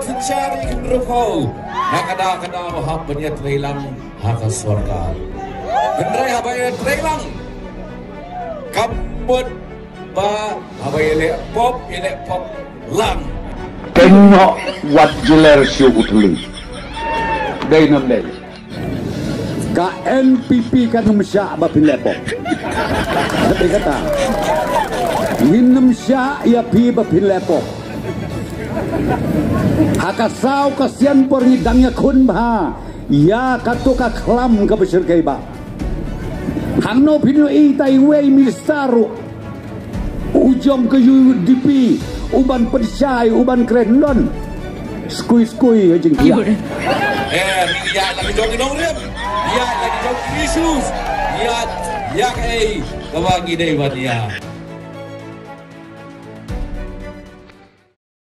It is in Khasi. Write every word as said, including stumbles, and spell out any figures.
Synshar ïa ki briew, na ka daw ka daw ba hap ban ïatreilang ha ka sorkar. Hynrei haba ïatreilang, ka mut ba haba ïaleh pop, ïaleh pop lang. Tengok wat jeler shu u thli. Dei nam dei. Ka N P P kan ym shah ba phin leh pop. Kata kata. Ngin ym shah ïa phi ba phin leh pop. Ha ka saw ka sian por ngi dang ïakhun bha ïa kato ka khlam kaba shyrkhei ba. Hangno phin ïohi tai wei minister ruh u jong ka U D P, u ban pynshai, u ban kren don. Skui skui ha jingkhiah. Eh, ïa la ka jong ki nongrim. Ïa la ka jong ki issues. Ïa, ïa kaei kaba ngi dei ban ïa.